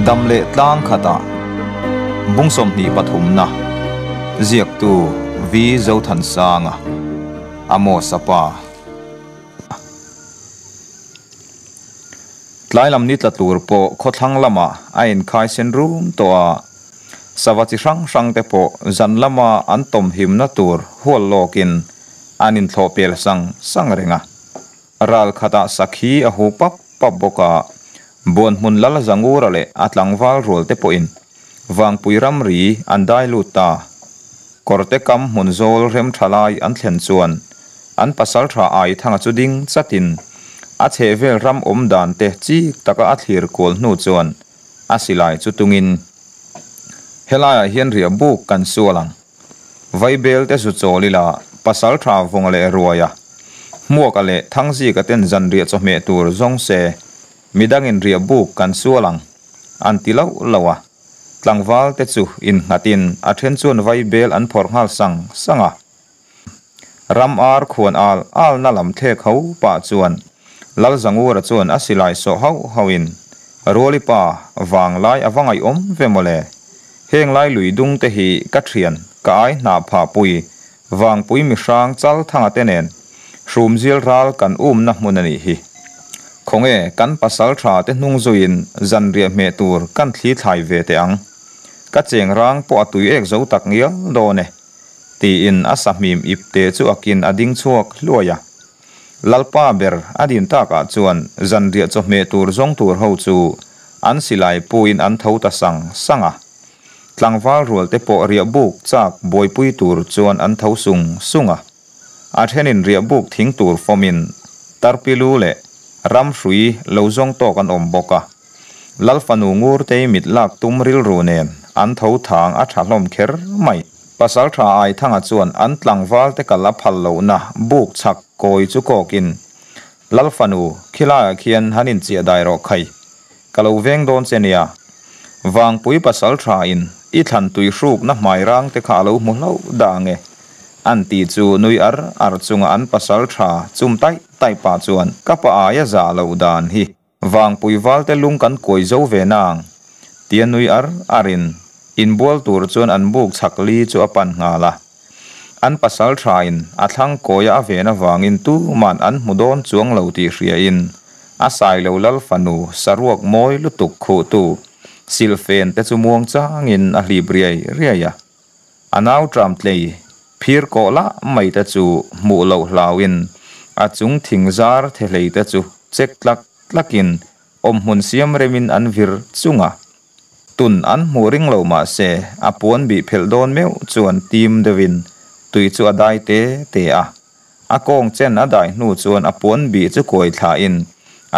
Dam leh tlang khatah bung 23 na ziaktu V Zothansanga Amos-a pa. Tlai lam ni tla tur pawh khawthlang lamah a inkhai sen rum tawh a, sava chi hrang hrang te pawh zan lama an tawmhimna tur hual lawkin an inthlawh pel sang sang reng a. Ral khatah sakhi a hu pap pap bawk a, Buanhmun lal Zangura leh a tlangval rual te pawhin Vangpui ramri an dai lut ta. Kawrte kam hmun zawl rem tha lai an thlen chuan an pasal tha Aithanga chu ding chatin a chhehvel ram awm dan te chik taka a thlir kual hnu chuan a silai chu tungin helaiah hian riah buk kan sual ang. Vaibel te zu chawl ila pasal tha Vunga leh Ruaia, Hmuaka leh Thangzika ten zanriah chawhmeh tur zawng se midangin riah buk kan sual ang an ti loh loh a. Tlangval te chu innghatin a then chuan vaibel an phawrh nghal sang sang a. Ram ar khuan al alna lam thlek ho pah chuan Lalzangura chuan a silai sawh hauh hauhin, Ruali pa, vanglai a va ngaihawm ve mawle. Heng lai lui dung te hi ka thian, ka ai hnah phah pui, vangpui mihrang chal thanga te nen hrumzial ral kan umna hmun a nih hi. Khawnge kan pasal tha te hnung zuiin zanriah hmeh tur kan thli thlai ve teh ang. Ka cheng rang pawh a tui ek zo tak ngial dawn e. Tiin a sahmim ip te chu a kin a ding chhuak hluai a. Lalpa ber a din takah chuan zanriah chawhmeh tur zawng tur ho chu an silai puin an tho ta sang sang a. Tlangval rual te pawh riah buk chak buaipui tur chuan an tho sung sung a. A thenin riah buk thing tur fawmin tarpilu leh ram hrui lo zawng tawk an awm bawk a. Lal fanu Ngurtei mit lak tum rilru nen an tho thang a tha hlawm kher mai. Pasal tha Aithanga chuan an tlangval te kal a phal lohna buk chhak kawi chu kawkin, Lal fanu, khilaiah khian han inchiah dai rawh khai. Ka lo veng dawn che nia. Vangpui pasal tha in i thlan tui hrukna hmai rang te kha a lo hmu hlauh dah ange. An ti chu nui ar ar chunga an pasal tha chum taih taih pah chuan ka pa aia zah loh dan hi Vangpui valte lung kan kuai zo ve nang tia nui ar arin inbual tur chuan an buk chhak li chu a pan nghal a. An pasal thain a thlang kawia a ven avangin tuman an hmu dawn chuang lo tih hriain a Sailo lal fanu saruak mawi lutuk khuhtu silfen te chu muang changin a hlip riai riai a. A nau tram tlei phir kawh lah mai te chu hmuh loh hlauin a chung thing zar thehlei te chu chek tlak tlakin awmhmun siam remin an vir chung a. Tun an hmuh ring lo mah se a puan bih phelh dawn meuh chuan tim deuhin tui chu a dai te te a. A kawng chen a dai hnu chuan a puan bih chu kuai thlain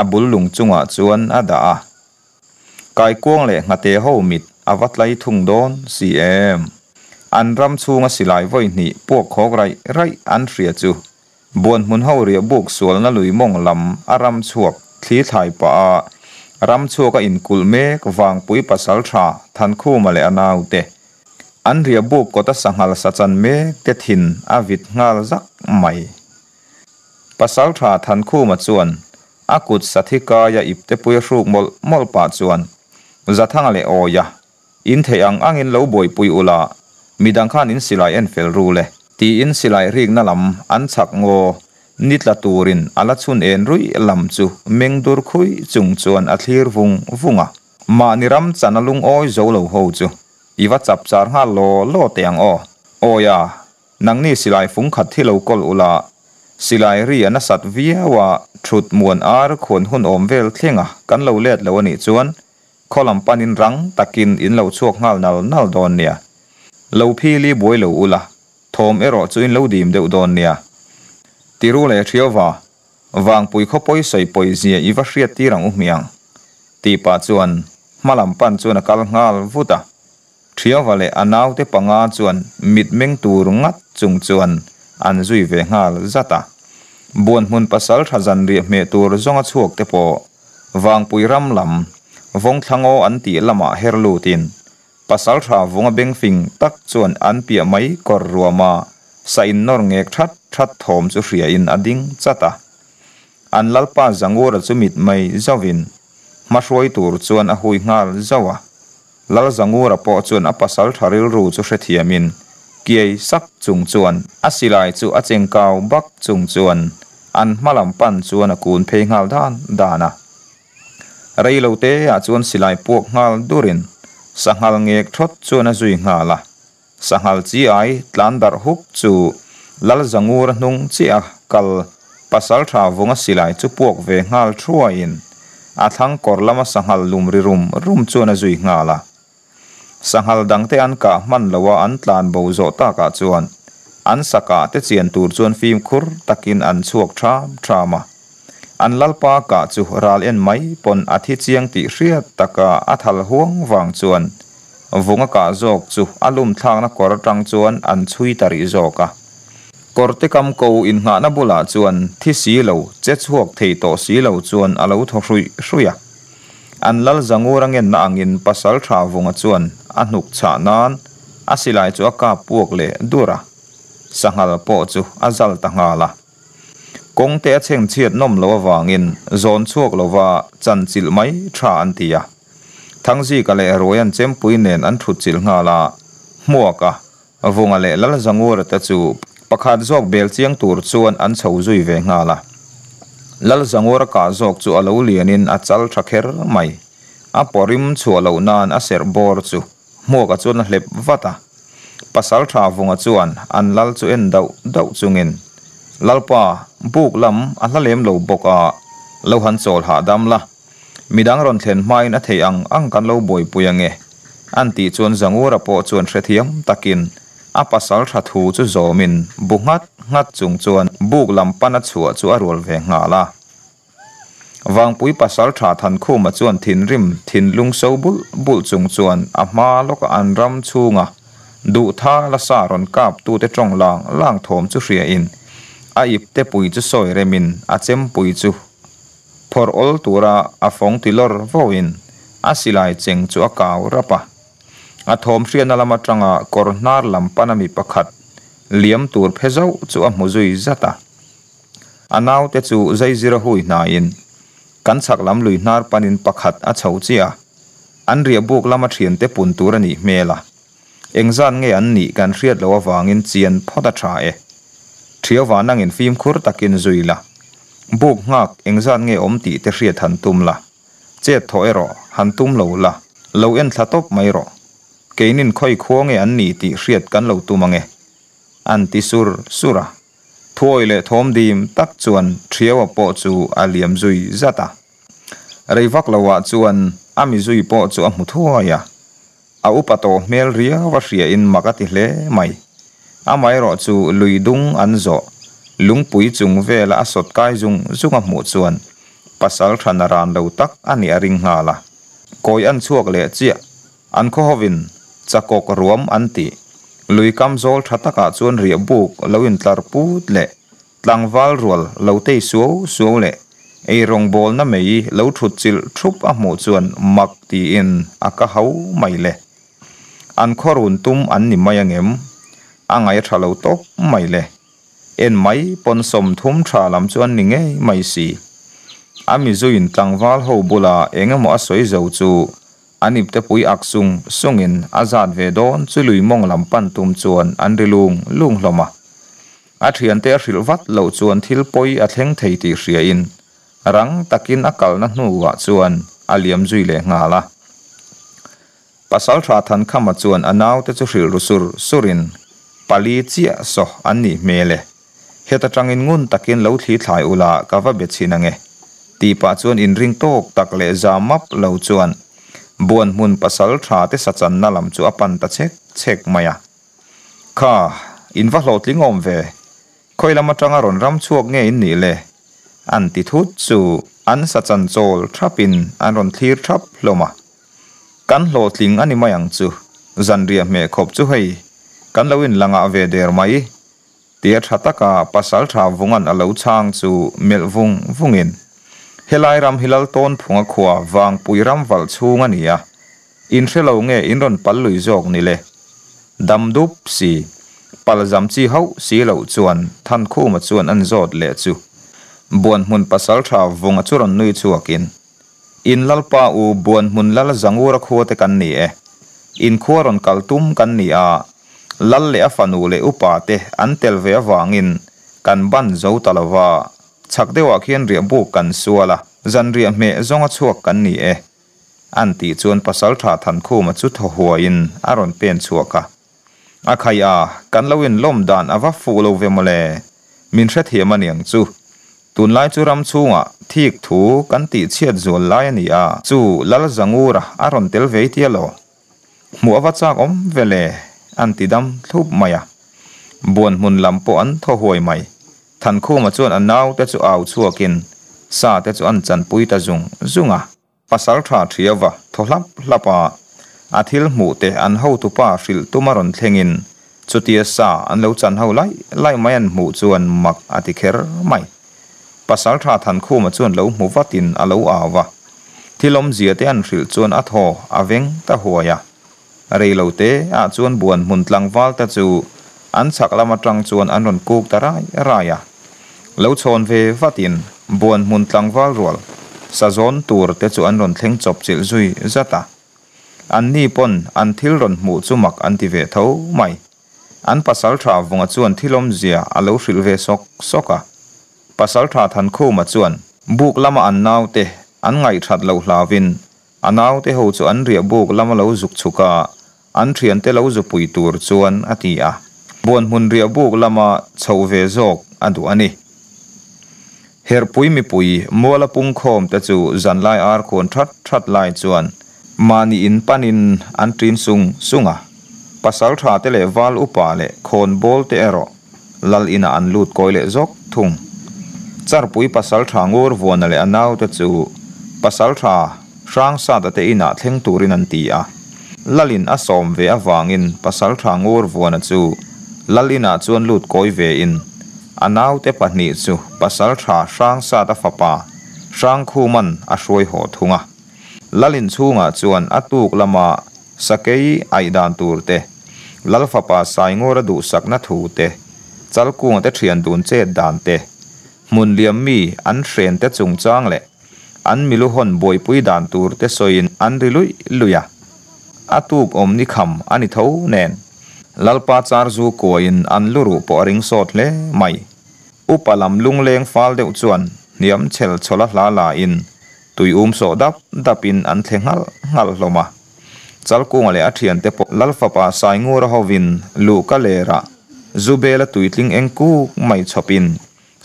a bul lung chungah chuan a dah a. Kaikuang leh nghate ho mit a va tlai thung dawn si em? An ram chhunga silai vawi hnih puak khawk raih raih an hria chu Buan hmun ho riah buk sualna lui mawng lam a ram chhuak thli thlai pah a, ram chhuak a inkulh mek Vangpui pasal tha Thankhuma leh a naute an riah buk kawta sanghal sa chan mek te thin a vit nghal zak mai. Pasal tha Thankhuma chuan a kut sathi kaia ipte pui a hruk mawlh mawlh pah chuan Zathanga leh Awia In theih ang angin lo buaipui ula, midang khan in silai en fel ru le. Tiin silai rikna lam an chhak ngaw ni tla turin a la chhun en ruih lam chu meng dur khui chung chuan a thlir vung vung a. Mahni ram chan a lungawi zo lo ho chu i va chap char nghal law law teh ang aw. Awi a, nangni silai fung khat hi lo kawl ula, silai ri a nasat viau a, thut muan ar khuan hun awm vel thleng a kan lo let lo a nih chuan Khaw lam panin rang takin in lo chhuak nghal nal nal dawn nia. Lo phili buai lo ula, thawm erawh chu in lo dim deuh dawn nia. Tiru leh Hriauva, Vangpui khaw pawi sawi pawi zia i va hriat tir ang u hmiang. Tih pah chuan hma lam pan chuan a kal nghal vut a. Hriauva leh a naute panga chuan mitmeng tur ngat chung chuan an zui ve nghal zat a. Buanhmun pasal tha zanriah hmeh tur zawnga chhuak te pawh Vangpui ram lam, Vawngthlangaw an tih lamah her lutin, Pasaltha vunga bengfing tak chuan an piah mai kawr ruama sa innawr ngek that that thawm chu hriain a ding chat a. An Lalpa Zangura chu mit mai zauvin, Hmahruai tur chuan a hui nghal zauh a. Lalzangura pawh chuan a pasaltha rilru chu hrethiamin kiai sak chung chuan a silai chu a chengkau bak chung chuan an hmalam pan chuan a kun phei nghal dan dan a. Rei lo te ah chuan silai puak nghal durin sanghal ngek thawt chuan a zui nghal a. Sanghal chi ai tlan darh huk chu Lalzangura hnung chiah a kal pasaltha vunga silai chu puak ve nghal thuaiin a thlang kawr lama sanghal lum ri rum rum chuan a zui nghal a. Sanghal dangte an kah hman loha an tlan bo zawh takah chuan an sakah te chian tur chuan fimkhur takin an chhuak tham tham a. An lalpa kah chu ral en mai pawn a thi chiang tih hriat taka a thal huang vang chuan vunga kah zawk chu a lum thlakna kawr atang chuan an chhui ta rih zawk a. Kawrte kam ko innghahna bulah chuan thi si lo, che chhuak thei tawh si lo chuan a lo thaw hruih hruih a. An lal zangur a ngenna angin pasal tha vunga chuan a hnuk chhah nan a silai chu a kap puak leh dur a, sanghal pawh chu a zal ta nghal a. Kawngte a chhengchhiat nawm loh avangin zawn chhuak lova chanchilh mai tha an ti a. Thangzika leh Ruaian chempui nen an thut chilh nghal a, hmuak a, Vunga leh Lalzangura te chu pakhat zawk bel chiang tur chuan an chho zui ve nghal a. Lalzangura kah zawk chu a lo lianin a chal tha kher mai. A pawrim chhuah loh nan a serh bawr chu Hmuaka chuan a hlep vat a. Pasaltha Vunga chuan an lal chu en dauh dauh chungin, Lalpa, buk lam a hla lem lo bawk a, lo han chawl hahdam la. Midang rawn thlen hmain a theih ang ang kan lo buaipui ange, an tih chuan Zangura pawh chuan hrethiam takin a pasal tha thu chu zawmin bu nghat nghat chung chuan buk lam pana chhuah chu a rual ve nghal a. Vangpui pasal tha Thankhuma chuan thinrim thinlung so bulh bulh chung chuan a hma lawka an ram chhunga duhtha la sa rawn kap tute tawng lang lang thawm chu hriain a ipte pui chu sawi remin a chempui chu Phawrh awl tura a fawng ti lawr vauin a silai cheng chu a kau rap a. A thawm hriatna lam atanga kawr hnar lam pana mi pakhat liam tur phe zauh chu a hmu zui zat a. A naute chu zaizira hui hnaiin kan chhak lam lui hnar panin pakhat a chho chiah a, an riah buk lama thiante pun tur a nih hmel a. Engzat nge an nih kan hriat loh avangin chian phawt a tha e. Thiau nangin fimkhur takin zui la. Buk nghak engzat nge awm tih te hriat han tum la. Chet thawh erawh han tum lo la. Lo en thla tawp mai rawh. Keinin khawi khua nge an nih tih hriat kan lo tum ange. An ti sur sur a. Thuawi leh thawm dim tak chuan Thiaua pawh chu a liam zui zat a. Rei vak loah chuan a mizui pawh chu a hmu thuai a. A upa tawh hmel riau a hriain mak a ti hle mai. Amaherawh chu lui dung an zawh, lungpui chung vela a sawt kai zung zung a hmuh chuan pasal tha naran lo tak a nih a ring nghal a. Kawi an chhuak leh chiah, an khaw hovin chakawk ruam an tih. Lui kam zawl tha takah chuan riah buk lo intlar put leh Tlangval rual lo tei suau suau leh ei rawngbawlna mei lo thut chilh thup a hmuh chuan mak tiin a ka hau mai le. An khaw run tum an ni mai angem? A ngaih a tha lo tawp mai le. En mai pawn 30 tha lam chu an ni ngei mai si. A mizuiin tlangval ho bula eng emaw a sawi zo chu An ipte pui ak sung sungin a zat ve dawn chu lui mawng lam pan tum chuan an ri lung lung hlawm a. A thiante a hrilh vat loh chuan thil pawi a thleng thei tih hriain rang takin a kalna hnuah chuan a liam zui leh nghal a. Pasaltha Thankhama chuan a naute chu hrilh ru sur surin pali chiah saw an nih hmel e. Heta tangin ngun takin lo thli thlai ula ka va be chhin ange. Tih pah chuan inring tawk tak leh za map lo chuan buan hmun pasal tha te sachanna lam chu a pan ta chhek chhek mai a. Kha, in va hlawhtling awm ve. Khawi lam atanga rawn ram chhuak nge in nih le? An ti thut chu an sachan chawl thapin an rawn thlir thap hlawm a. Kan hlawhtling a ni mai ang chu. Zanriah hmeh khawp chu hei kan lo inlangah ve der mai. Tia tha taka pasal tha vungan a lo chhang chu melh vung vungin, Helai ram hi lal tawn phunga khua vangpui ram valh chhung a ni a, in hre lo nge in rawn pal lui zawk ni le? Dam dup si, pal zam chi hauh si loh chuan Thankhuma chuan an zawt leh chu Buanhmun pasal tha vunga chu rawn nui chhuakin. In lalpa u Buanhmun lal Zangura khua te kan ni e. In khua rawn kal tum kan ni a, lal leh a fanu leh upa te an tel ve avangin kan ban zo ta lo va, chhak deuhah khian riah buk kan sual a, zanriah hmeh zawnga chhuak kan ni e. An tih chuan Pasalṭha Thankhuma chu thaw huaiin a rawn pen chhuak a. A khai a, kan lo inlawm dan a va fuh lo ve mawle. Min hrethiam a niang chu. Tunlai chu ram chhungah thik thu kan tih chhiat zual lai a ni a, chu Lal Zangura a rawn tel vei tia law. Hmuh a va chak awm ve le, an ti dam thlup mai a. Buan hmun lam pawh an thaw huai mai. Thankhuma chuan a naute chu au chhuakin sa te chu an chanpui ta zung zung a. Pasalṭha Ṭhiava thaw hlap hlap a, a thil hmuh te an hotupa hrilh tum a rawn thlengin chutia sa an lo chan ho laih laih mai an hmuh chuan mak a ti kher mai. Pasalṭha Thankhuma chuan lo hmu vatin a lo au a, thil awmzia te an hrilh chuan a thaw a veng ta huai a. Reilo te ah chuan buan hmun tlangval te chu an chhak lam atang chuan an rawn kuk ta rai rai a. Lo chhawn ve vatin buan hmun tlangval rual sa zawn tur te chu an rawn thleng chawp chilh zui zat a. An ni pawn an thil rawn hmuh chu mak an ti ve tho mai. An pasaltha vunga chuan thil awmzia a lo hrilh ve sawk sawk a. Pasaltha Thankhuma chuan buk lama an naute an ngaihthat loh hlauvin A naute ho chu an riah buk lama lo zuk chhuk a, an thiante lo zu pui tur chuan a ti a. Buanhmun riah buk lama chhoh ve zawk a duh a ni. Herhpui mipui muala pungkhawm te chu zanlai ar khuan that that lai chuan mahni in panin an ṭin sung sung a. Pasalṭha te leh val upa leh khawnbawl te erawh Lal inah an lut kawi leh zawk thung. Charpui pasalṭha ngur vuana leh a naute chu pasalṭha Hrangsata te inah thleng turin an ti a. Lalin a sawm ve avangin pasalṭha ngur vuana chu Lal inah chuan lut kawi vein a naute pahnih chu pasalṭha Hrangsata fapa Hrangkhuman a hruai haw thung a. Lalin chhungah chuan a tuk lama Sakei aih dan tur te, Lal fapa Saingura duhsakna thu te, Chalkunga te thian dun chet dan te, hmun liam mi an hren te chungchang leh an milu hawn buaipui dan tur te sawiin an ri luih luih a. A tuk awm ni kham a ni tho nen. Lalpa char zu kuaiin an lu ruh pawh a ring sawt hle mai. Upa lam lungleng fal deuh chuan hniam chhel chhawla hla la in tui um sawh dap dap in an thle nghalh nghalh hlawm a. Chalkunga leh a thiante pawh Lal fapa Saingura hovin luhka lerah Zubela tuitling eng kuk mai chhawp in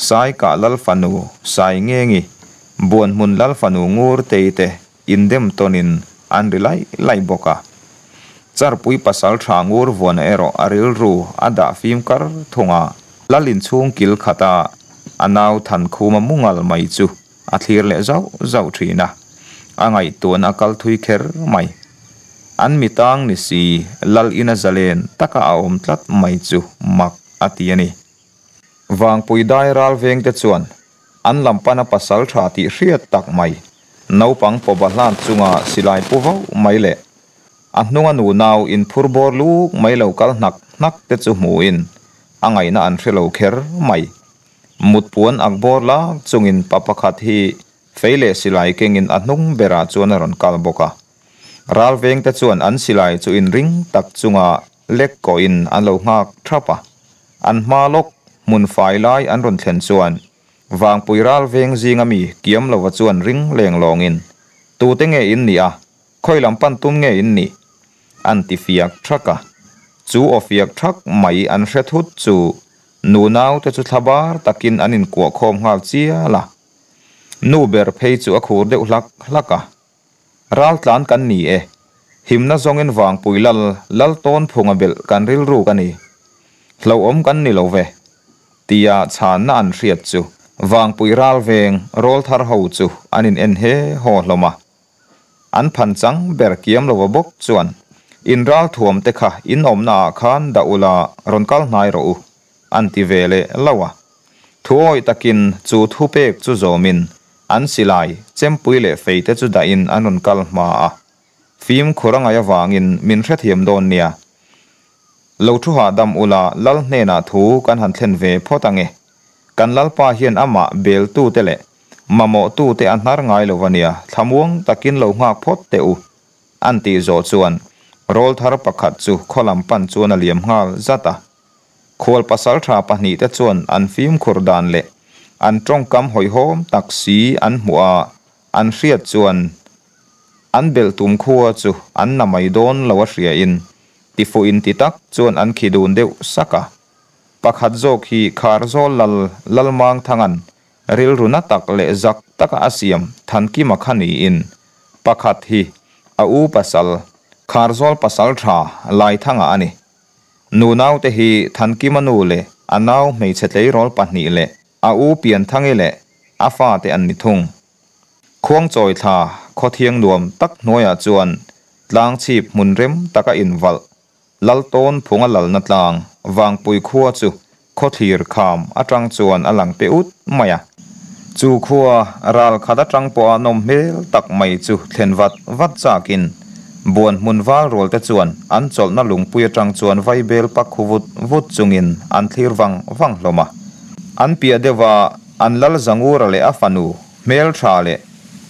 Saikah Lal fanu Saingengi, Buanhmun Lal fanu Ngurtei te indem tawn in an ri laih laih bawk a. Charpui pasal tha ngur vuana erawh a rilru a dah fim kar thung a, Lal inchhung kil khata a nau Thankhuma mungal mai chu a thlir leh zauh zauh thin a, a ngaihtuahna a kal thui kher mai. An mitang ni si Lal ina zalen taka a awm tlat mai chu mak a ti a ni. Vangpui dai ral vengte chuan An lam pana pasal tha tih hriat tak mai, naupang pawba hlan chunga silai pu vauh mai leh a hnunga nunau inphur bawr luk mai lo kal hnak hnak te chu hmuhin a ngaihna an hre lo kher mai. Mut puan ak bawr lak chungin pa pakhat hi fei leh silai kengin a hnung berah chuan a rawn kal bawk a. Ral vengte chuan an silai chu inring tak chunga lek kawhin an lo nghak thap a. An hma lawk hmun fai lai an rawn thlen chuan Vangpui ral veng zinga mi kiam lova chuan ring leng lawngin, Tute nge in nih a? Khawi lam pan tum nge in nih? An ti fiak thak a. Chu aw fiak thak mai an hre thut chu nunau te chu thlabar takin an inkuah khawm nghal chial a. Nu ber phei chu a khur deuh hlak hlak a. Raltlan kan ni e. Himna zawngin Vangpui lal, lal tawn phunga belh kan rilru ka ni. Hlauhawm kan ni lo ve. Tia chhanna an hriat chu Vangpui ral veng rawl thar ho chu an in en he haw hlawm a. An phan chang ber kiam lova bawk chuan in ral thuam te kha in awmna ah khan dah ula rawn kal hnai rawh u an ti ve leh lo a. Thuawih takin chu thupek chu zawmin An silai, chempui leh fei te chu dahin an rawn kal hma a. Fimkhur a ngaih avangin min hrethiam dawn nia. Lo thu hahdam ula Lal hnenah thu kan han thlen ve phawt ange. Kan Lalpa hian amah beltute leh Mamawhtute a hnar ngai lo a nia, thlamuang takin lo nghak phawt teh u, an tih zawh chuan rawlthar pakhat chu khaw lam pan chuan a liam nghal zat a. Khual pasaltha pahnihte chuan an fimkhur dan leh an tawngkam hawihhawm tak si an hmuh a, an hriat chuan an belh tum khua chu an na mai dawn lo a hriain tifuh inti tak chuan an khi dun deuh sak a. Pakhat zawk hi Kharzawl lal Lalmangthanga'n rilru na tak leh zak taka a siam Thankima kha niin pakhat hi a u pasal Kharzawl pasal tha Laithanga a ni. Nunaute hi Thankima nu leh a nau hmeichhe tleirawl pahnih leh a u Pianthangi leh a fate an ni thung. Khuangchawi thla khawthiang nuam tak hnuaiah chuan tlangchhip hmun rem taka invalh Laltawn phunga lalna tlang Vangpui khua chu khawthlir kham atang chuan a lang pe ut mai a. Chu khua ral khat atang pawha nawm hmel tak mai chu thlen vat vat chakin buan hmun val rual te chuan an chawlhna lungpui atang chuan vaibel pak khu vut vut chungin an thlir vang vang hlawm a. An piah deuha an lal Zangura leh a fanu hmeltha leh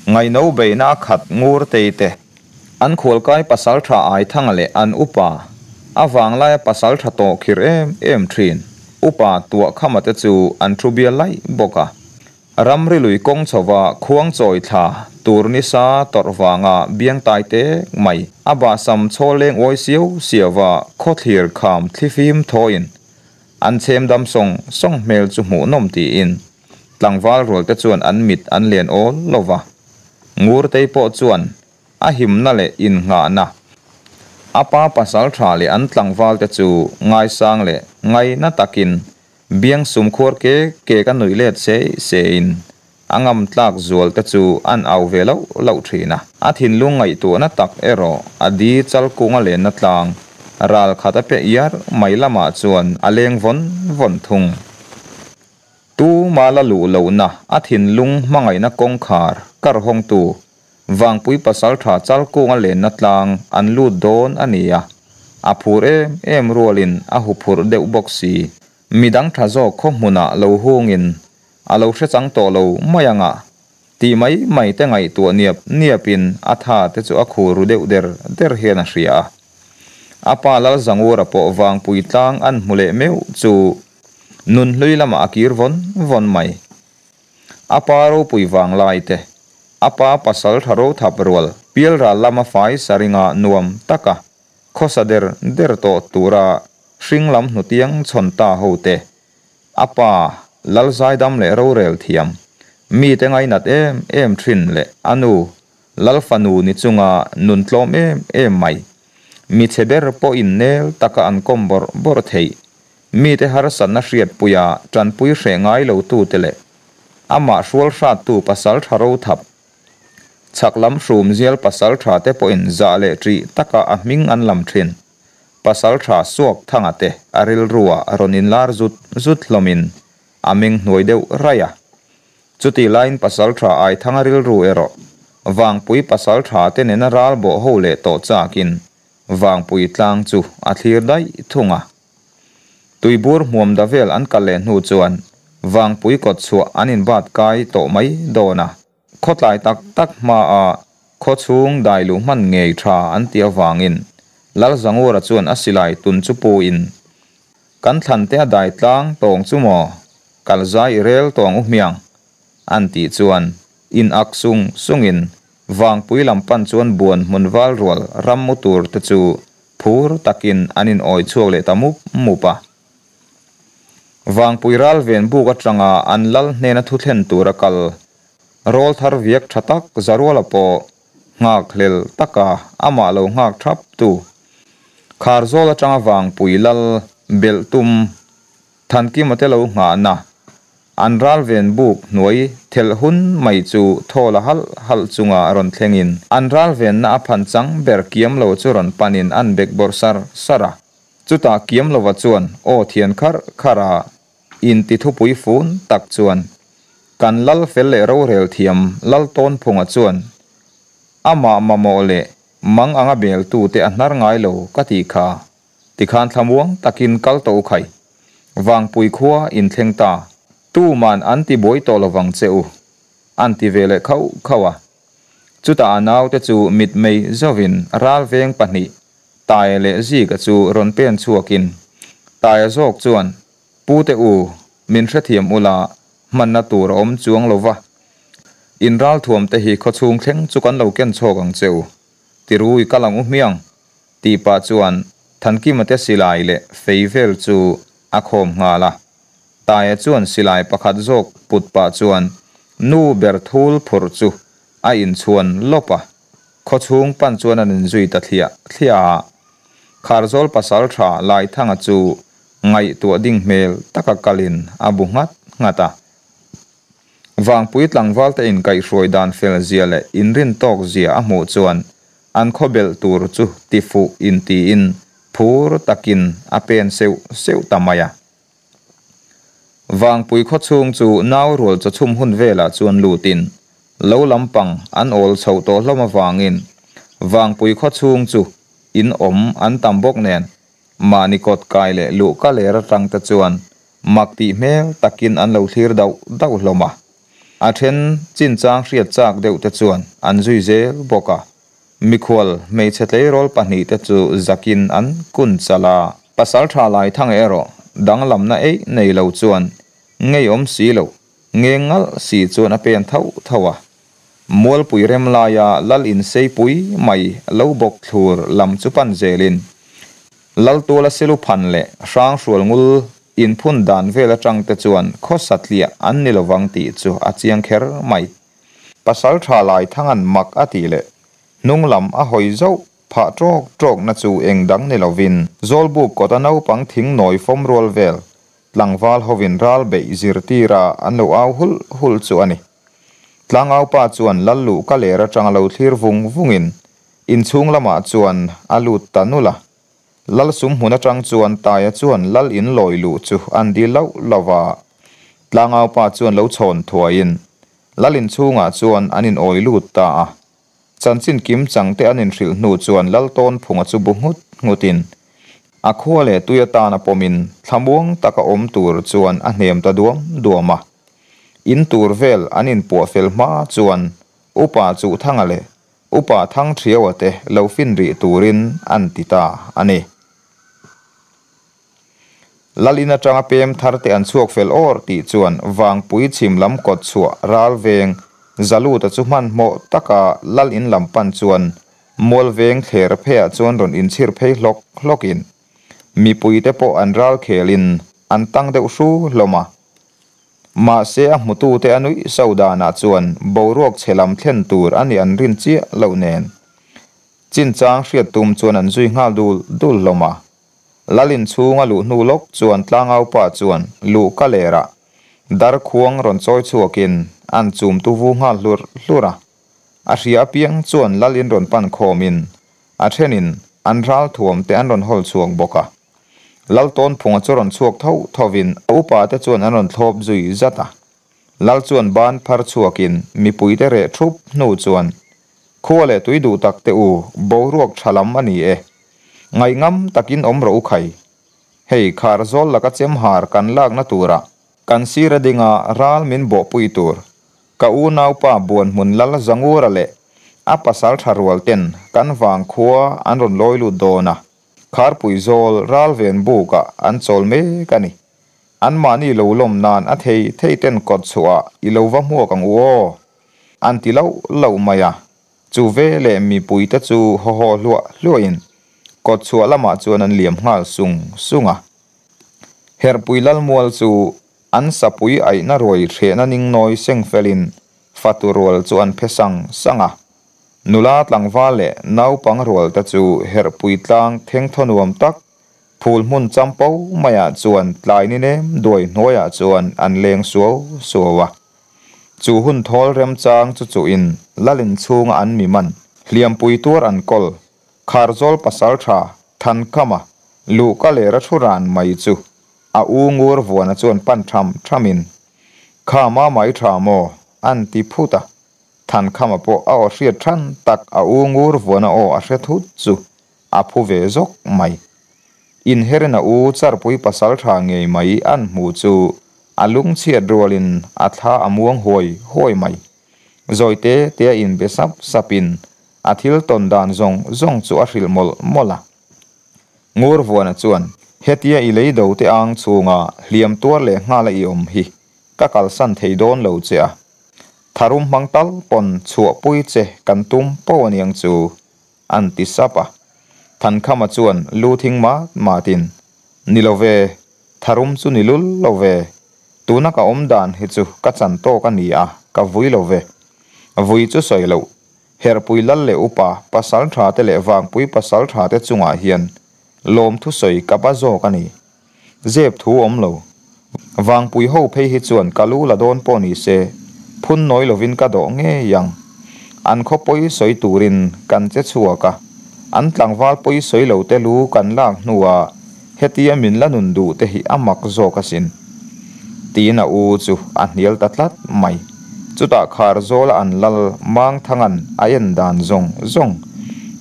ngaihno beihna a khat ngur tei te, An khualkai pasaltha Aithanga leh an upa, a vanglaia pasaltha tawh khir em em thin, upa Tuahkhama te chu an thu bial laih bawk a. Ramri lui kawng chhova khuang chawi thla tur nisa tawrh vanga biang tai tek mai, a bahsam chhawl leng uai siau siauva khawthlir kham thlifim thawiin an chhem dam sawng sawng hmel chu hmuhnawm tiin tlangval rual te chuan an mit an len awl lo va. Ngurtei pawh chuan a himna leh innghahna, a pa pasal tha leh an tlangvalte chu ngaisang leh ngaina takin biang sum khuar kek kek a nuih let sei seiin a ngam tlak zual te chu an au ve loh loh thin a. A thinlung ngaihtuahna tak erawh a di chal kunga lenna tlang ral khat a pe iar mai lamah chuan a leng vawn vawn thung. Tu mala luh lohna a thinlung hmangaihna kawngkhar kar hawngtu Vangpui pasaltha Chalkunga lenna tlang an lut dawn a ni a, a phur em em rualin a huphurh deuh bawk si. Midang tha zawk khaw hmunah lo hungin a lo hrechang tawh lo mai anga tih mai mai te ngaihtuah niap niapin a tha te chu a khur ru deuh der der hian a hria a. A pa Lalzangura pawh Vangpui tlang an hmu leh meuh chu Nun hlui lamah a kir vawn vawn mai. A pa ropui vang lai te, a pa pasal tha ro thap rual pialral lama fai saringa nuam taka khawsa der der tawh tura hring lam hnutiang chhawn ta ho te, a pa Lalzaidam leh rorel thiam, mite ngainat em em thin leh a nu Lalfanu ni chunga nun tlawm em em mai, mi chhe ber pawhin nel taka an kawm bawrh bawrh theih. Mite harsatna hriatpuia tanpui hreh ngai lotute leh amah hrual hrattu pasal tha ro thap, chhak lam hrum zial pasal tha te pawhin zah leh ṭih taka a hming an lam ṭhin. Pasal tha suak thanga te a rilrua rawn inlar zut zut hlawmin a meng hnuai deuh raih a. Chutih laiin pasal tha Aithanga rilru erawh Vangpui pasal tha te nena ral bawh ho leh tawh chakin Vangpui tlang chu a thlir daih thung a. Tuibur hmuam da vel an kal leh hnu chuan Vangpui kawt chhuah an inbat kai tawh mai dawn a. Khawtlai tak tak hmaa khaw chhung dai luh hman ngei tha an tih avangin Lalzangura chuan a silai tun chu puin, Kan thlan te a dai tlang tawng chu maw? Kal zai i rel tawng u hmiang? an tih chuan in ak sung sungin Vangpui lam pan chuan buan hmun val rual ram mu tur te chu phur takin an in awi chhuak leh ta mup mup a. Vangpui ral ven buk atanga an lal hnena thu thlen tura kal rawl thar viak tha tak Zaruala pawh nghak hlel taka amah lo nghak thap tu Kharzawl atanga Vangpui lal belh tum Thankima te lo nghahna an ral ven buk hnuai thelh hun mai chu thaw la halh halh chunga rawn thlengin an ral venna a phan chang ber kiam lo chu rawn panin an bek bawrh sar sar a. Chutah kiam lova chuan aw thian kharh kharh a inti thupui fun tak chuan kan lal fel leh rorel thiam lal tawnphunga chuan amah mamawh leh mang anga beltute a hnar ngai lo ka tih kha. Tikhan thlamuang takin kal tawh u khai. Vangpui khua in thleng ta. Tuman an ti buai tawh lovang che u. A'n ti ve leh khauh khauh a. Chutah a naute chu mitmei zauhin ralveng pahnih Taia leh Zika chu rawn pen chhuakin Taia zawk chuan, Pute u, min hrethiam ula, hmanna tur a awm chuang lo va. In ralthuamte hi khawchhung thleng chu kan lo ken chhawk ang che u. Tirui kal ang u hmiang, tih pah chuan Thankima te silai leh fei vel chu a khawm nghal a. Taia chuan silai pakhat zawk put pah chuan nu ber thul phurh chu a inchhuan lawp a, khawchhung pan chuan an inzui ta thliah thliah a. Kharzawl pasal tha Laithanga chu ngaihtuah ding hmel taka kalin a bu nghat nghat a. Vangpui tlangvalte inkaihhruai dan fel zia leh inrin tawk zia a hmuh chuan an khawbelh tur chu tifuh intiin phur takin a pen seuh seuh ta mai a. Vangpui khawchhung chu nau rual chawchhum hun velah chuan lutin lo lampang an awl chhoh tawh hlawm avangin Vangpui khawchhung chu in awm an tam bawk nen mahni kawt kai leh luhka ler atang te chuan mak tih hmel takin an lo thlir dauh dauh hlawm a. A then chinchang hriat chak deuh te chuan an zui zel bawk a. Mikhual hmeichhe tleirawl pahnihte chu zakin an kun chalh a. Pasal tha lai thang erawh danglamna eih nei lo chuan ngeiawm si lo, nge ngalh si chuan a pen tho tho a. Mualpui rem laia lal inseipui mai lo bawk thlur lam chu pan zelin Laltuala silu phan leh Hranghrual ngul inphun dan vel atangte chuan khawsa tliah an ni lovang tih chu a chiang kher mai. Pasal tha lai thangan mak a tih leh hnung lam a hawi zauh phah tawk tawkna chu eng dang ni lovin Zawlbuk kawta naupang thing nawi fawm rual vel tlangval hovin ral beih zirtira an lo au hulh hulh chu a ni. Tlangaupa chuan lal luh ka ler atanga lo thlir vung vungin inchhung lamah chuan a lut ta nul a. Lal sum hmun atang chuan Taia chuan lal in lawi luh chu an dil lauh lauh a. Tlangaupa chuan lo chhawn thuaiin Lal inchhungah chuan an inawi lut ta a. Chanchin kim changte an inhrilh hnu chuan Lal Tawnphunga chu bu nghut nghutin a khua leh tui atan a pawmin thlamuang taka awm tur chuan a hnem ta duam duam a. In tur vel an inpuah fel hma chuan Upa Chuhthanga leh Upa Thangṭhiaua te lo fin rih turin an ti ta a ni. Lalin atanga pem thar te an chhuak fel awr tih chuan Vangpui chhim lam kawt chhuah ral veng Zaluta chu hmanhmawh taka Lal in lam pan chuan mual veng thler pheiah chuan rawn inchhir phei hlawk hlawkin mipuite pawh an ral khelin an tang deuh hru hlawm a. Mahse a hmutute a nuih so danah chuan boruak chhe lam thlen tur a nih an rin chiah loh nen chinchang hriat tum chuan an zui nghal dul dul hlawm a. Lal inchhung a luh hnu lawk chuan tlangaupa chuan luh ka lerah darkhuang rawn chawi chhuakin an chum tu vu nghal hlur hlur a. A hria apiang chuan lal in rawn pan khawmin a thenin an ralthuam te an rawn hawl chhuak bawk a. Lal tawnphunga chu rawn chhuak tho thovin a upa te chuan an rawn thlawp zui zat a. Lal chuan ban phar chhuakin mipuite reh thup hnu chuan Khua leh tui duh tak te u, boruak tha lam a ni e. Ngaihngam takin awm rawh u khai. Hei khar zawl laka chemhar kan lakna turah kan sir a dinga ral min bawhpui tur. Ka unaupa Buanhmun Lal Zangura leh a pasal tha rual ten kan vang khua an rawn lawi lut dawn a, Kharpui zawl ral ven bukah an chawl mek a ni. Anmahni lo lawm nan a thei thei ten kawt chhuah i lo va hmuak ang u aw. An ti loh loh mai a, chu ve leh mipuite chu haw haw hluah hluahin kawt chhuah lamah chuan an liam nghal sung sung a. Herhpui Lalmual chu an sapui aihna ruai hrehna ningnawi seng felin fatu rual chu an phe sang sang a. Nula tlangval leh naupang rualte chu Herhpui tlang thengthaw nuam tak phul hmun champo maiah chuan tlai ni nem duai hnuaiah chuan an leng suau suau a. Chu hun thawl remchang chu chuhin Lalin chhunga an mi man, hliampui tuar an kawl, Kharzawl pasal tha Thankama luhka leh ra thu ran mai chu a u ngur vuana chuan pan tham thamin, Kha ma mai tha maw? an ti phut a. Thankhama pawh a aw hriat than tak a u ngur vuana aw a hre thut chu a phu ve zawk mai. Inherin a u charpui pasal tha ngei mai an hmu chu a lungchhiat rualin a thla a muang huai huai mai. Zawi te te a inbe sap sapin a thil tawn dan zawng zawng chu a hrilh mawlh mawlh a. Ngurvuana chuan, Hetia i lei do te ang chhunga hliam tuar leh nghala i awm hi ka kalsan thei dawn lo che a. Tharum hmang tal pawn chhuahpui che kan tum pawh aniang chu, an ti sap a. Thankhama chuan lu thing mat matin, Ni lo ve, tharum chu ni lul lo ve. Tuna ka awm dan hi chu ka chan tawk a ni a, ka vui lo ve. Vui chu sawi loh, Herhpui lal leh upa pasal tha te leh vangpui pasal tha te chungah hian lawmthu sawi ka ba zawk a ni. Zep thu awm lo. Vangpui ho phei hi chuan ka lu la dawn pawh ni se, phun nawi lovin ka dawh ngei ang. An khaw pawi sawi turin kan che chhuak a, an tlangval pawi sawi lo te lu kan lak hnuah hetia min la nun duh te hi a mak zawk asin. Tiin a u chu a hnial ta tlat mai. Chutah khar zawla an lal Mangthangan a en dan zawng zawng,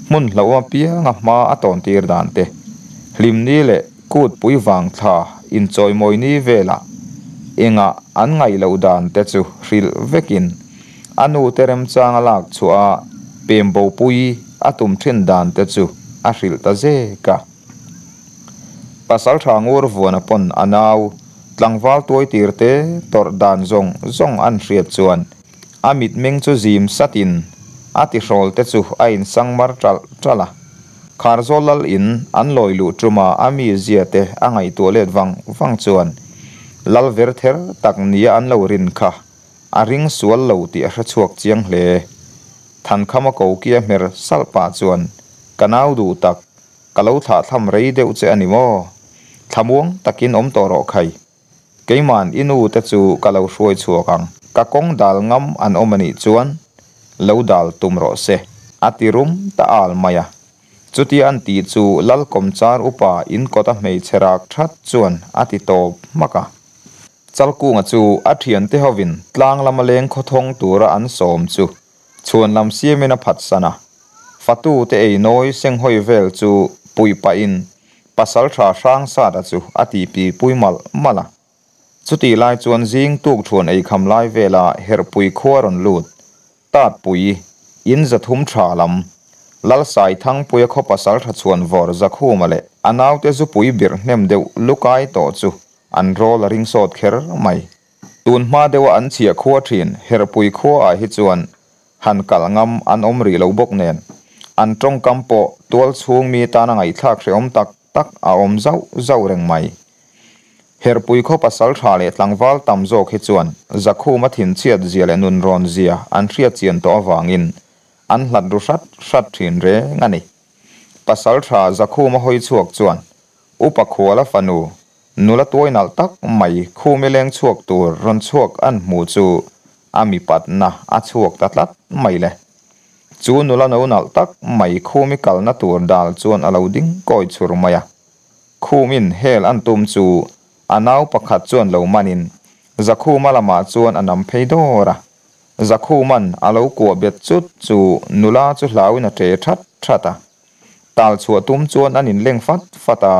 hmun hlauhawm apianga hma a tawn tir dan te, hlimni leh kut pui vang thla inchawimawi ni velah engah an ngaih loh dan te chu hrilh vekin a nu te remchang a lak chhuah a pem bopui a tum thin dan te chu a hrilh ta zek a. Pasaltha ngur vuana pawn a nau tlangval tuai tir te tawrh dan zawng zawng an hriat chuan a mitmeng chu zim satin a tihrawl te chu a insang mar ṭalh ṭalh a. Kharzawl lal in an lawi luh ṭuma a mizia te a ngaihtuah let vang vang chuan lal ver ther tak nia an lo rin kha a ring sual lo tih a hrechhuak chiang hle. Thankhama kokia hmer salh pah chuan ka nau duh tak Ka lo thlah thlam rei deuh che a ni maw? Thlamuang takin awm tawh rawh khai. Keima'n i nu te chu ka lo hruai chhuak ang. Ka kawng dal ngam an awm a nih chuan lo dal tum rawh se, a ti rum ta al mai a. Chutia an tih chu Lalkawmchar upa in kawta hmeichhe rak that chuan a ti tawp hmak a. Chalkunga chu a thiante hovin tlang lama leng khawthawng tura an sawm chu Chhuan lam siamin a phatsan a, fatu te ei nawi senghawi vel chu puih pahin pasal tha hrang sata chu a ti pi pui malh malh a. Chutih lai chuan zing tuk thuan ei kham lai vela herhpui khua rawn lut, tat pui, in 300 tha lam, Lalsai Thangpuia khaw pasal tha chhuan vawr Zakhuma leh a naute zupui birh hnem deuh lukai tawh chu an rawl a ring sawt kher mai. Tun hma deuha an chhiah khua thin Herpui khuaah hi chuan han kalh ngam an awm rih lo bawk nen, an tawngkam pawh tual chhung mi tana ngaihthlak hrehawm tak tak a awm zauh zauh reng mai. Herpui khaw pasal tha leh tlangval tam zawk hi chuan Zakhuma thinchhiat zia leh nunrawn zia an hriat chian tawh avangin an hlat ru hrat hrat thin reng a ni. Pasal tha Zakhuma hawi chhuak chuan Upa Khuala fanu Nula tuai nalh tak mai khumi leng chhuak tur rawn chhuak an hmuh chu a mipatna a chhuak ta tlat mai le. Chu nula no nalh tak mai khumi kalna tur dal chuan a lo ding kawi chhur mai a. Khumin hel an tum chu a nau pakhat chuan lo manin Zakhuma lamah chuan a nam phei dawr a. Zakhuman a lo kuah bet chut chu nula chu hlauin a ṭe that that a. Tal chhuah tum chuan an inleng fat fat a.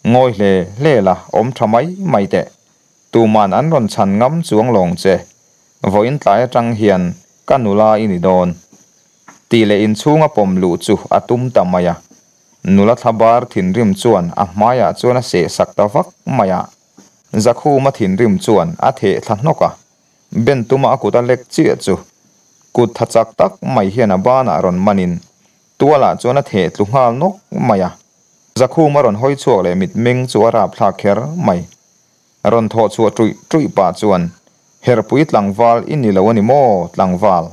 Ngawi hle hle la, awm tha mai mai teh. Tuman an rawn chhan ngam chuang lawng che. Vawiin tlai atang hian ka nula i ni dawn. Tih leh inchhunga pawm luh chu a tum ta mai a. Nula thla bar thinrim chuan a hmaiah chuan a seh sak ta vak mai a. Zakhuma thinrim chuan a theh thla hnawk a. Ben tuma a kut a lek chiah chu kut tha chak tak mai hian a banah rawn manin tualah chuan a theh tlu nghal nawk mai a. Zakhum a rawn hawi chhuak leh mitmeng chu a rapthlak kher mai. Rawn thawh chhuah ṭuih ṭuih pah chuan, Herpui tlangval i ni lo a ni maw, tlangval?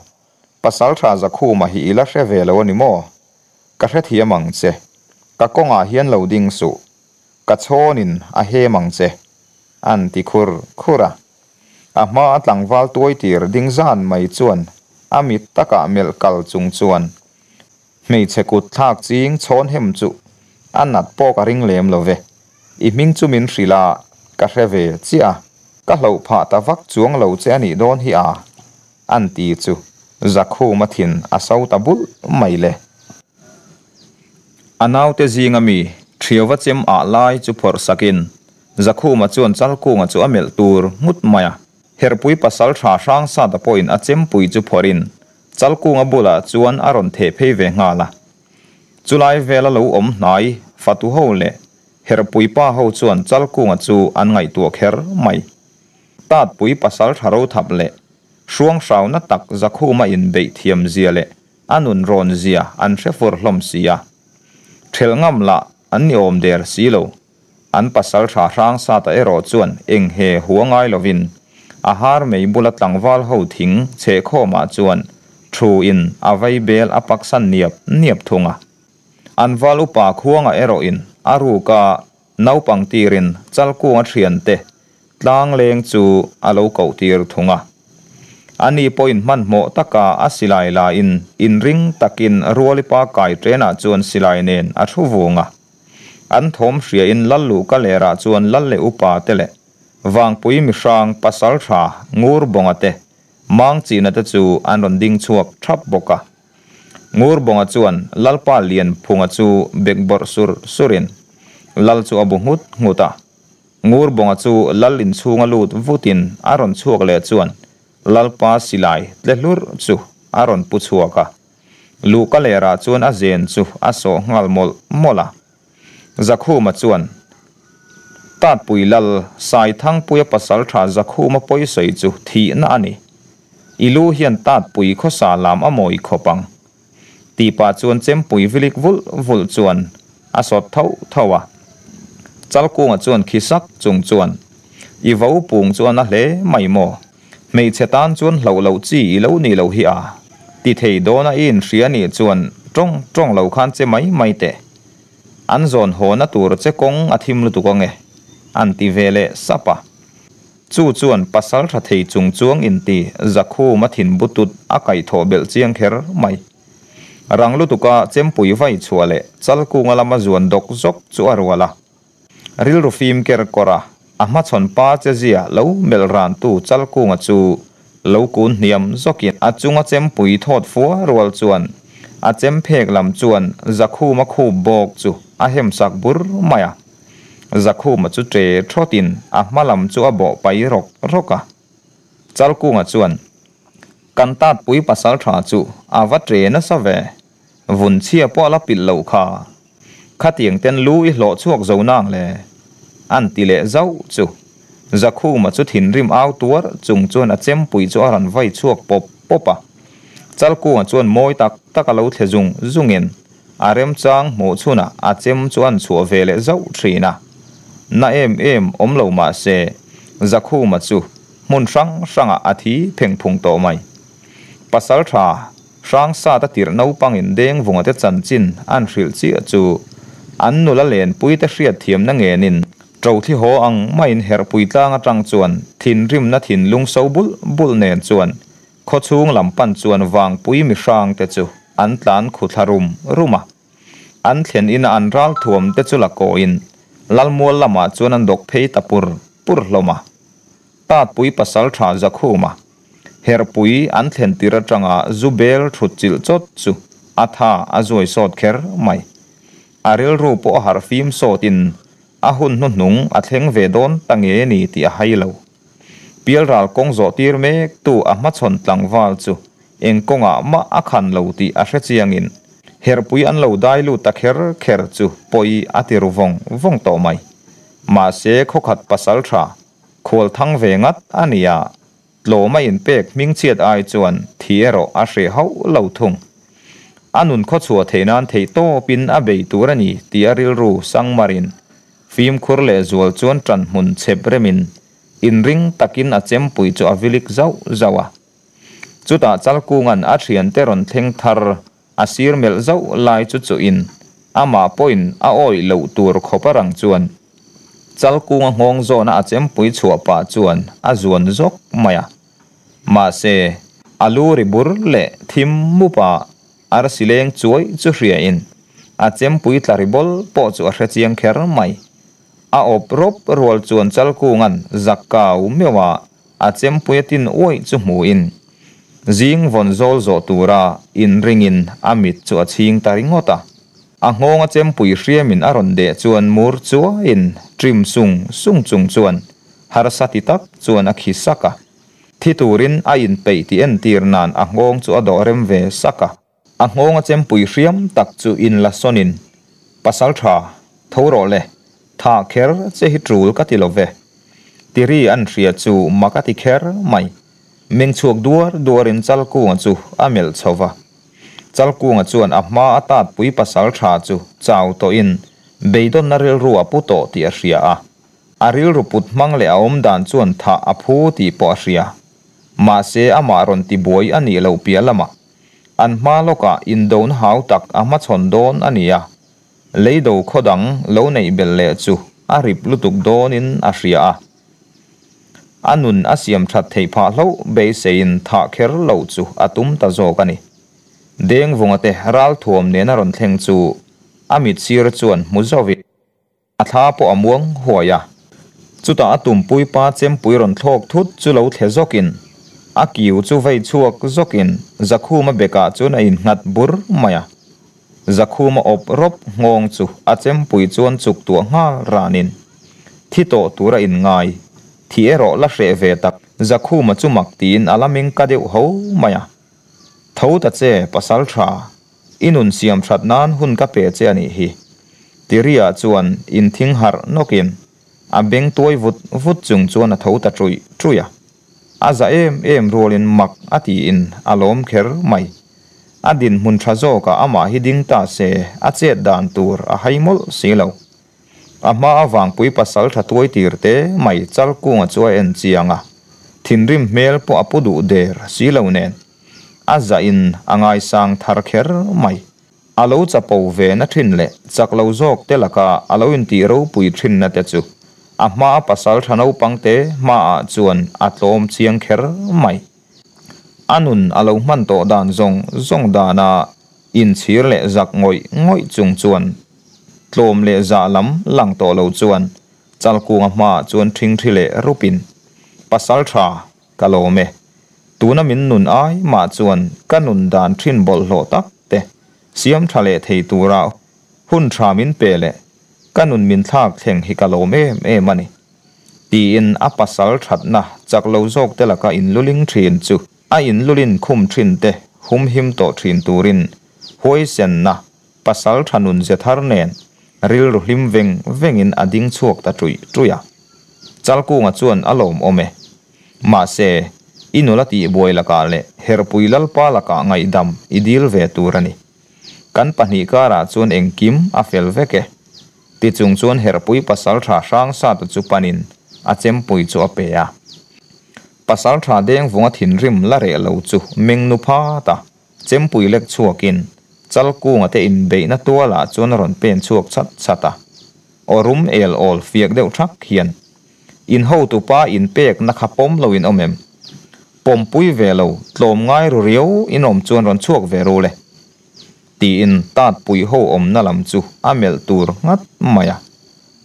Pasalṭha Zakhuma hi i la hre ve lo a ni maw? Ka hrethiam ang che. Ka kawngah hian lo ding suh. Ka chhawnin a hem ang che. An ti khur khur a. A hma a tlangval tuai tir ding zan mai chuan a mit takah melh kal chung chuan, Hmeichhe kut thlak ching chhawn hem chu a nat pawh ka ring lem lo ve. I hming chu min hrilh a, ka hre ve chiah a, ka hloh phah ta vak chuang lo che a nih dawn hi a, an ti chu Zakhuma thin a so ta bulh mai le. A naute zinga mi Thiauva chem ah lai chu phawrh sakin Zakhuma chuan Chalkunga chu a melh tur nghut mai a. Herpui pasalṭha Hrangsata pawhin a chempui chu phawrhin Chalkunga bulah chuan a rawn theh phei ve nghal a. Chulai vela lo awm hnai fatu ho leh Herpui pa ho chuan Chalkunga chu an ngaihtuah kher mai. Tatpui pasalṭha rothap leh hruanghrauna tak Zakhuma inbeih thiam zia leh a nun rawn zia an hre fur hlawm si a. Ṭhelh ngam lah an ni awm der si lo. An pasalṭha Hrangsata erawh chuan eng he hua ngai lovin a har mei bula tlangval ho thing chhehkhawmah chuan thu in a vai bel a paksan niap niap thung a. An val upa Khuanga erawhin a ruka naupang tirin Chalkunga thiante tlang leng chu a lo koh tir thung a. Ani pawhin hmanhmawh taka a silai lain inring takin Rualipa kai ṭenah chuan silai nen a thu vung a. An thawm hriain Lal Luhka lerah chuan Lal leh upa te leh Vangpui mihrang pasalṭha Ngurbawnga te, Mangchina te chu an rawn ding chhuak ṭhap bawk a. Ngurbawnga chuan Lalpa Lianphunga chu bek bawrh sur surin Lal chu a bu nghut nghut a. Ngurbawnga chu Lal inchhunga lut vutin a rawn chhuak leh chuan Lalpa silai tle hlurh chu a rawn pu chhuak a. Luhka lerah chuan a zen chu a sawh nghal mawlh mawlh a. Zakhuma chuan, Tatpui lal, Saithangpuia pasaltha Zakhuma pawisawi chu thihna a ni. I lu hian Tatpui khawsa lam a mawi khawp ang. Tih pah chuan chempui vilik vulh vulh chuan a sawt tho tho a. Chalkunga chuan khi sak chung chuan, I vo pung chu a na hle mai maw? Hmeichhe tan chuan hlauh loh chi i lo nih loh hi a ti thei dawn a, i inhria nih chuan tawng tawng lo khan che mai mai teh. An zawn hawna tur che kawng a thim lutuk ange, an ti ve leh sap a. Chu chuan pasal tha thei chung chuang inti Zakhuma thin butut a kaihthawh belh chiang kher mai. Rang lutuka chempui vai chhuah leh Chalkunga lama zuan dawk zawk chu a rual a. Rilru fim ker kawr a, a hmachhawn pa che zia lo melh rantu Chalkunga chu lo kun hniam zawkin a chunga chempui thawt fua rual chuan a chem phek lam chuan Zakhuma khup bawk chu a hem sak bur mai a. Zakhuma chu ṭe thawtin a hma lam chu a bawh pai rawk rawk a. Chalkunga chuan, Kan tatpui pasalṭha chu a va ṭe nasa ve, vun chhia pawh a la pilh loh kha. Khatiang ten lu i hlawh chhuak zo nang le? An ti leh zauh chu. Zakhuma chu thinrim au tuar chung chuan a chempui chu a rawn vai chhuak pawp pawp a. Chalkunga chuan mawi tak tak a lo thle zung zungin a remchang hmuh chhunah a chem chu an chhuah ve leh zauh thin a. Na em em awm lo mah se Zakhuma chu hmun hrang hrangah a thi pheng phung tawh mai. Pasaltha Hrangsat a tirh naupangin Dengvunga te chanchin an hrilh chiah chu an nula lenpuite hriatthiamna ngenin Ṭothli haw ang maiin herhpui tlang aṭang chuan thinrimna thinlung so bulh bulh nen chuan khawchhung lam pan chuan vangpui mihrangte chu an tlan khu thla rum rum a. An thlen ina an ralthuam te chu la kawiin Lalmual lamah chuan an dawk phei ta pur pur hlawm a. Tatpui pasalṭha Zakhuma Herpui an thlen tir atanga zu bel thut chilh chawt chu a tha a zuai sawt kher mai. A rilru pawh a harh fim sawtin a hun hnuhnung a thleng ve dawn ta nge ni tih a hai lo. Pialral kawng zawh tir mek tu a hmachhawn tlangval chu eng kawngah mah a khan lo tih a hre chiangin Herpui an lo dai lut ta kher kher chu pawi a ti ru vawng vawng tawh mai. Mahse khawkhat pasal tha Khual thang ve ngat a nia, tlawm a inpek hmingchhiat ai chuan thi erawh a hreh hauh lo thung. A nun khawchhuah theih nan theih tawpin a bei tur a ni tih a rilru sangmarin fimkhur leh zual chuan ṭan hmun chhep remin inring takin a chempui chu a vilik zauh zauh a. Chutah Chalkunga'n a ṭhiante rawn thleng thar a sir melh zauh lai chu chuhin amah pawhin a awih loh tur khawp a rang chuan Chalkunga nghawng zawna a chempui chhuah pah chuan a zuan zawk mai a. Mahse, a lu ri bur leh thim mup a arsi leng chuai chu hriain a chempui tla ri bawl pawh chu a hre chiang kher mai. A awp rawp rual chuan Chalkunga'n zak kau meuh a A chempui a tin uaih chu hmuhin zing vawn zawl zawh tura inringin a mit chu a chhing ta ringawt a. A nghawng a chempui hriamin a rawn deh chuan mur chuaiin trim sung sung chung chuan harsa ti tak chuan a khi sak a. Thi turin a inpeih tih entir nan a nghawng chu a dawh rem ve sak a. A nghawnga chempui hriam tak chu inla sawnin, Pasalṭha, tho rawh le, thah kher che hi ṭul ka ti lo ve. Tiri an hria chu mak a ti kher mai. Meng chhuak duar duarin Chalkunga chu a melh chho va. Chalkunga chuan a hma a tatpui pasalṭha chu chau tawhin beidawnna rilru a pu tawh tih a hria a. A rilru put hmang leh a awm dan chuan thah a phu tih pawh a hria. Mahse amah rawn ti buai a nih loh piah lamah an hma lawkah indona hau tak a hmachhawn dawn a ni a, leido khaw dang lo neih belh leh chu a rip lutuk dawnin a hria a. A nun a siam that theih phah hlauh beiseiin thah kher loh chu a tum ta zawk a ni. Dengvunga te ralthuam nena rawn thleng chu a mit sir chuan hmu zauhin, A thla pawh a muang huai a, chutah a tumpui pa chempui rawn thlawk thut chu lo thle zawkin a kiu chu vei chhuak zawkin Zakhuma bekah chuan a innghat bur mai a. Zakhuma awp rawp nghawng chu a chempui chuan chuk tuah nghal ranin thi tawh tur a inngai, thi erawh la hreh ve tak Zakhuma chu mak tiin a la meng ka deuh ho mai a. Tho ta che, pasal tha, i nun siam that nan hun ka pe che a nih hi. Tiria chuan inthing harh nawkin a beng tuai vut vut chung chuan a tho ta ṭuih ṭuih a. A za em em rualin mak a tiin a lawm kher mai. A dinhmun ṭha zawkah amah hi ding ta se a chet dan tur a hai mawlh si lo. A hma avangpui pasal tha tuai tir te mai Chalkunga chu a en chiang a, thinrim hmel pawh a pu duh der si lo nen a zah in a ngaisang thar kher mai. A lo chapo ve na thin leh chak lo zawk te laka a lo intih ropui thin na te chu a hma a pasal tha naupang te hma ah chuan a tlawm chiang kher mai. A nun a lo hman tawh dan zawng zawng dan a inchhir leh zak ngawih ngawih chung chuan Tlawm leh zah lam lang tawh lo chuan Chalkunga hmaah chuan ṭhingṭhi leh rupin, Pasal ṭha, ka lawm e. Tuna min nun ai mah chuan ka nun dan ṭhin bawlhhlawh tak te siam ṭha leh thei tura hun ṭha min pe leh ka nun min thlak thleng hi ka lawm em em a ni. Tiin a pasal ṭhatna chak lo zawk te laka inluling ṭhin chu a inlulin khum ṭhin te humhim tawh ṭhin turin huaisenna Pasal tha nun ze thar nen rilru hlim veng vengin a ding chhuak ta ṭuih ṭuih a. Chalkunga chuan a lawmawm e. Mahse, i nula tihbuai lakah leh Herpui Lalpa lakah ngaihdam i dil ve tur a ni. Kan pahnih karah chuan engkim a fel vek e. Tichung chuan Herpui pasal tha hrang sata chu panin a chempui chu a pe a. Pasal tha dengvunga thinrim la reh lo chu meng nu phat a. Chempui lek chhuakin Chalkunga te inbeihna tualah chuan a rawn pen chhuak chat chat a. Aw rum el awl fiak deuh thak hian, In hotupa inpekna kha pawm lo in awm em? Pawmpui ve lo, tlawm ngai ru riau in awm chuan rawn chhuak ve ru le. Tiin Tatpui ho awmna lam chu a melh tur nghat mai a.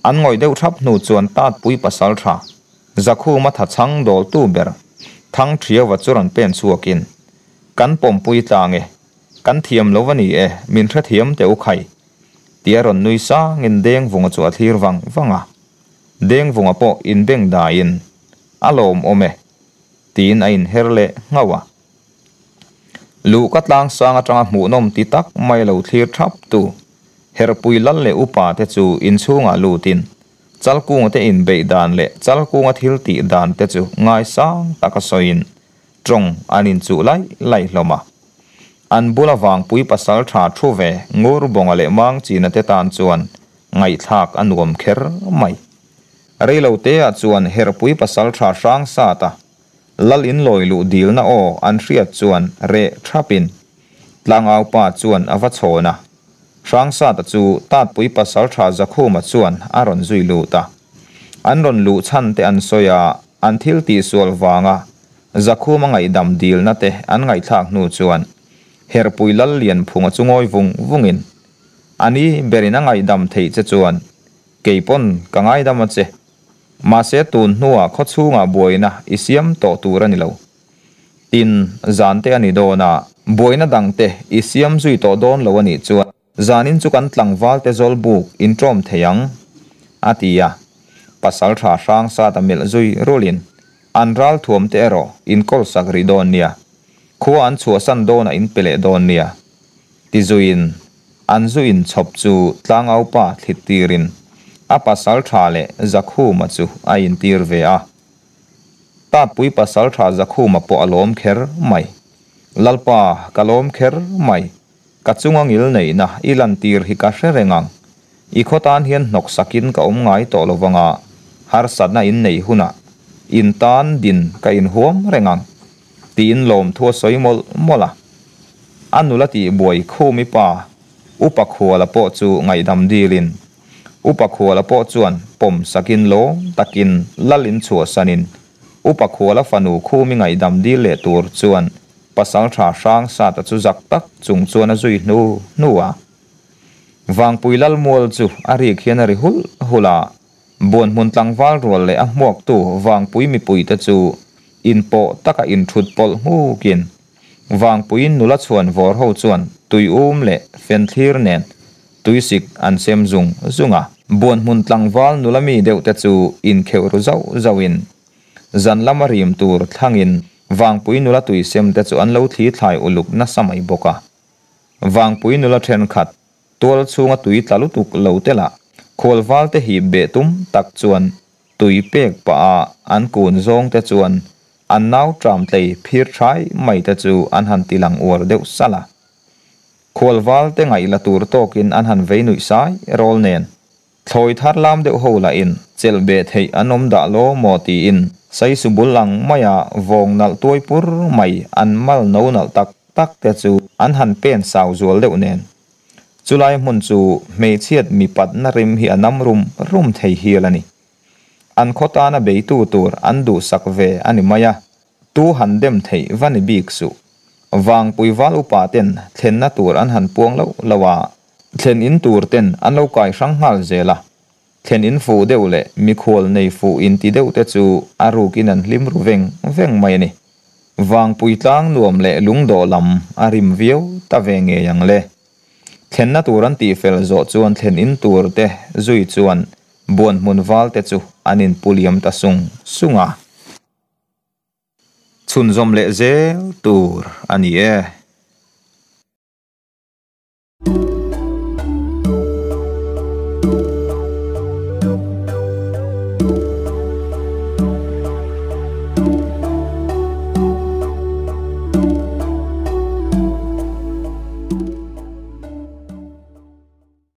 An ngawih deuh thap hnu chuan Tatpui pasal tha, Zakhuma thachhang dawltu ber Thangṭhiauva chu rawn pen chhuakin, Kan pawmpui tlang e. Kan thiam lo a ni e, min hrethiam teh u khai. Tia rawn nui sangin Dengvunga chu a thlir vang vang a. Dengvunga pawh inbeng daiin, A lawmawm e. Tiin a inher leh nghauh a. Luhka tlang sang atanga hmuhnawm ti tak mai lo thlir thap tu Herpui lal leh upa te chu inchhungah lutin Chalkunga te inbeih dan leh Chalkunga thil tih dan te chu ngaisang taka sawiin Tawng an inchuh laih laih hlawm a. An bula vangpui pasal tha thu ve ngur bawnga leh mang china te tan chuan ngaihthlak a nuam kher mai. Reilo teah chuan herpui pasal tha hrang sat a, lal in lawi luh dilna aw an hriat chuan reh thapin tlangau pa chuan a va chhawn a. Hrang sata chu tatpui pasal tha Zakhuma chuan a rawn zui lut a. An rawn luh chhan te an sawi a, an thil tihsual vanga Zakhuma ngaihdam dilna te an ngaihthlak hnu chuan Herpui Lal Lianphunga chu ngawi vung vungin, A ni berin a ngaihdam theih che chuan kei pawn ka ngaidam a che. Mahse tun hnuah khawchhungah buaina i siam tawh tur a ni lo. Tin, zan te a ni dawn a, buaina dang te i siam zui tawh dawn lo a nih chuan Zanin chu kan tlangval te zawl buk in ṭawm thei ang, a ti a. Pasal ṭha hrang sat a melh zui rulin. An ralthuam te erawh in kawl sak rih dawn nia. Khua an chhuahsan dawnah in pe leh dawn nia. Ti zuiin an zu inchhawp chu tlangaupa thlit tirin a pasaltha leh Zakhuma chu a intir ve a. Tatpui pasaltha Zakhuma pawh a lawm kher mai. Lalpa, ka lawm kher mai. Ka chunga ngil neihna i lantir hi ka hre reng ang. I khaw tan hian hnawk sakin ka awm ngai tawh lo vang a, harsatna in neih hunah in tan din ka inhuam reng ang, tiin lawmthu a sawi mawlh mawlh a. A nula tih buai khumi pa Upa Khuala pawh chu ngaihdam dilin, Upa Khuala pawh chuan pawm sakin lawm takin lal in chhuahsanin Upa Khuala fanu khumi ngaihdam dil leh tur chuan Pasalṭha Hrangsata chu zak tak chung chuan a zui hnu hnu a. Vangpui Lalmual chu a rik hian a ri hulh hulh a, Buanhmun tlangval rual leh a hmuaktu Vangpui mipuite chu inpawh taka inthut pawlh nghukin Vangpui nula chhuan vawr ho chuan tuium leh fenthlir nen tuisik an sem zung zung a. Buanhmun tlangval nula mi deuhte chu inkheuh ru zauh zauhin Zan lama rim tur thlangin Vangpui nula tuisem te chu an lo thli thlai uluk nasa mai bawk a. Vangpui nula thenkhat tual chhunga tui tla lutuk lo te lah khualval te hip beh tum tak chuan tui pek pah a an kun zawng te chuan an nau tram tlei phir thai mai te chu an han ti lang uar deuh salh a. Khualval te ngaih la tur tawkin an han vei nuih sai rawl nen. Thlawi thar lam deuh ho lahin chelh beh theih an awm dah law maw tiin saisu bul ang maia vawng nalh tuai pur mai an mal no nalh tak tak te chu an han pen sau zual deuh nen. Chulai hmun chu hmeichhiat mipatna rim hi a nam rum rum thei hial a ni. An khaw tana beitu tur an duhsak ve a ni mai a, tu han dem theih va ni bik suh. Vangpui val upa ten thlenna tur an han puang loh loh a, Thlen in tur ten an lo kai hrang nghal zel a, thlen in fuh deuh leh mikhual nei fuh in ti deuh te chu a ruk in an hlim ru veng veng mai a ni. Vangpui tlang nuam leh lungdawh lam a rim viau ta ve ngei ang le. Thlenna tur an tih fel zawh chuan thlen in tur te zui chuan buan hmun val te chu an in pu liam ta sung sung a. Chhunzawm leh zel tur a ni e.